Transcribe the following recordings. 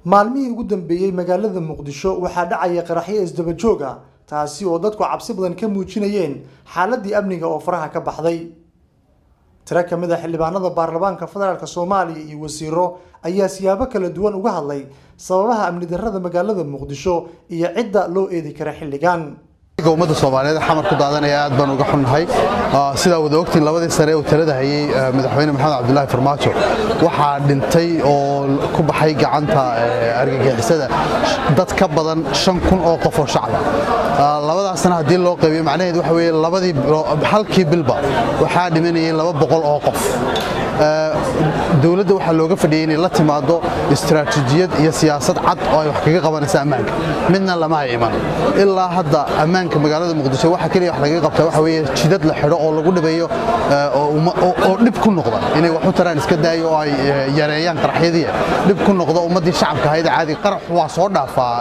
Maalmihii ugu dambeeyay magaalada Muqdisho waxaa dhacaya qaraxyo isdaba joog ah, taasi oo dadku cabsi badan ka muujinayeen xaaladii amniga oo faraha ka baxday. Tiro ka mid ah xildhibaanada baarlamaanka federaalka Soomaaliya iyo wasiiro ayaa siyaabo kala duwan uga hadlay sababaha amni darrada magaalada Muqdisho iyo cidda loo eedi kara xilligan. Ummadda Soomaaliyeed xamar ku daadanaya aad baan uga xunnahay. Sidaa wada ogtiin, labadii sane ee uu talada hayay madaxweyne Maxamed Cabdulaahi Farmaajo waxaa dhintay oo ku baxay gacanta argagixisada dad ka badan 5000 oo qof oo shacaba. Labadaas sana haddii loo qaybiyo, macnaheedu waxa weeye labadii halkii bilba waxaa dhimanayay 200 oo qof. Dowladda waxaa looga fadhiyay inay la timaado istaraatiijiyad iyo siyaasad cad oo ay wax kaga qabanaysa ammaanka. Midna lama ay iman ilaa hadda. Ammaanka magaalada Muqdisho waxa keliya wax lagaga qabtaa waxa weeye jidad la xidho oo lagu dhibayo oo dhib ku noqda inay wax u taraan iska daayo oo ay yareeyaan qaraxyadii, dhib ku noqda ummaddii shacabka ahayd. Caadi qarax waa soo dhaafaa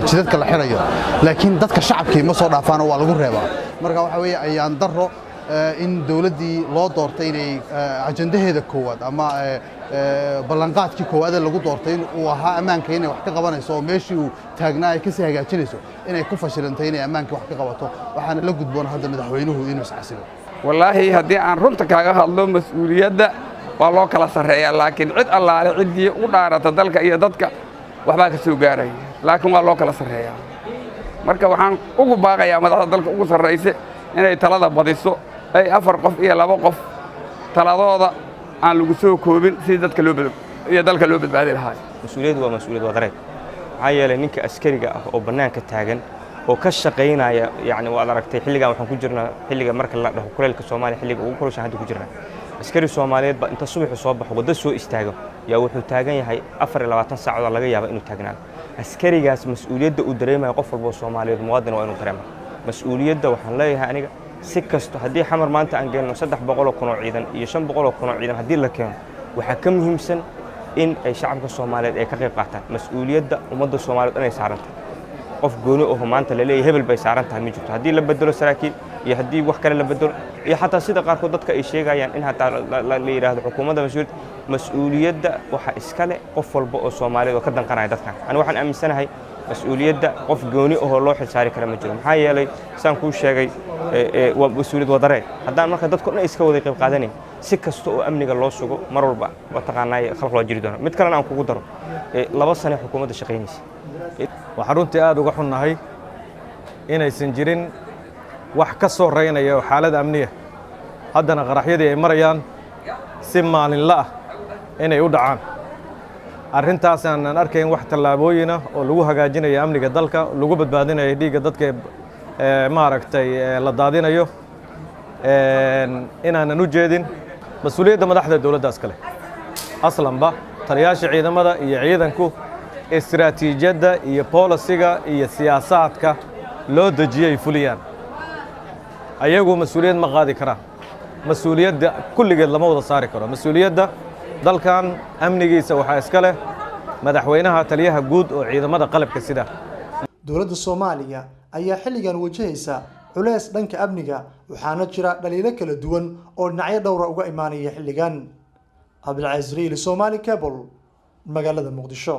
jidadka la xidhayo, laakiin dadka shacabkii ma soo dhaafaan oo waa lagu reebaa. Marka waxa weeye ayaan darro in dowladdii loo doortay inay ajandaheeda koowaad ama ballanqaadkii koowaad ee lagu doortay in uu ahaa ammaanka inay wax ka qabanayso oo meeshii uu taagnaa ay kasii hagaajinayso, inay ku fashilantay inay ammaanka wax ka qabato. Waxaana la gudboon hadda madaxweynuhu inuu isxasilo. Wallaahi, haddii aan runta kaaga hadlo, mas-uuliyadda waa loo kala sarreeyaa, laakiin cid allaale ciddii u dhaarata dalka iyo dadka waxbaa ka soo gaaraya, laakiin waa loo kala sarreeyaa. Marka waxaan ugu baaqayaa madaxda dalka ugu sarrayse inay talada badiso, ay 4 qof iyo 2 qof taladooda aan lagu soo koobin, sidii dadka loo iyo dalka loo badbaadi lahaa. Mas-uuliyaddu waa mas-uuliyad wadareed. Maxaa yeelay, ninka askariga ah oo bannaanka taagan oo ka shaqaynaya, yacni waad aragtay, xilligan waxaan ku jirnaa xilliga marka la dhaho kuleylka Soomaaliya, xilliga ugu kulushan hadda ku jirnaa. Askari Soomaaliyeed ba inta subaxu soo baxo, waddo soo istaago, yaa wuxuu taagan yahay 24 saacadood laga yaaba inuu taagnaado. Askarigaas mas-uuliyadda uu dareemayo, qof walba oo Soomaaliyeed muwaadin waa inuu dareema mas-uuliyadda. Waxaan leeyahay aniga, si kasto haddii Xamar maanta aan geenno 300,000 oo ciidan iyo 500,000 oo ciidan haddii la keeno, waxaa ka muhiimsan in ay shacabka Soomaaliyeed ay ka qayb qaataan. Mas-uuliyadda ummadda Soomaaliyeed inay saaran tahay, qof gooni oho maanta la leeyahay hebel bay saaran tahay ma jirto. Haddii la bedelo saraakiil iyo haddii wax kale la bedelo iyo xataa sida qaarkood dadka ay sheegayaan in hataa la yidhaahdo xukuumadda mas-uuliyad, mas-uuliyadda waxa iska leh qof walba oo Soomaaliyeed oo ka danqanaya dadkan. Ani waxaan aaminsanahay mas-uuliyadda qof gooni ahoo loo xilsaari kara ma jiro. Maxaa yeelay, saan kuu sheegay, waa mas-uuliyad wadareed. Haddaan marka dadko dhan iska wada qayb qaadanayn, si kasta oo amniga loo sugo, mar walba mataqaanaa khalkhal waa jiri doona. Mid kalena aan kugu daro, 2 sane xukuumadda shaqaynaysa. Waxaan runtii aad uga xunnahay inaysan jirin wax ka soo reynaya oo xaalad amniya, haddana qaraxyadii ay marayaan si maalinla ah inay u dhacaan. Arrintaas aanan arkayn wax tallaabooyina oo lagu hagaajinayo amniga dalka, lagu badbaadinayo dhiigga dadka ee maaragtay la daadinayo inaanan u jeedin. Mas-uuliyadda madaxda dowladdaas kale aslanba, taliyaasha ciidamada iyo ciidanku istiraatiijiyadda iyo bolisiga iyo siyaasaadka loo dejiyay fuliyaan. Ayagu mas-uuliyad ma qaadi karaan. Mas-uuliyadda kulligeed lama wada saari karo. Mas-uuliyadda dalkan amnigiisa waxaa iska leh madaxweynaha, taliyaha guud oo ciidamada qalabka sida. Dowladda Soomaaliya ayaa xilligan wajahaysa culeys dhanka amniga, waxaana jira dhaliilo kala duwan oo dhinacyo dhowra uga imaanaya xilligan. Cabdilcasiis Riili, Somali Cable, magaalada Muqdisho.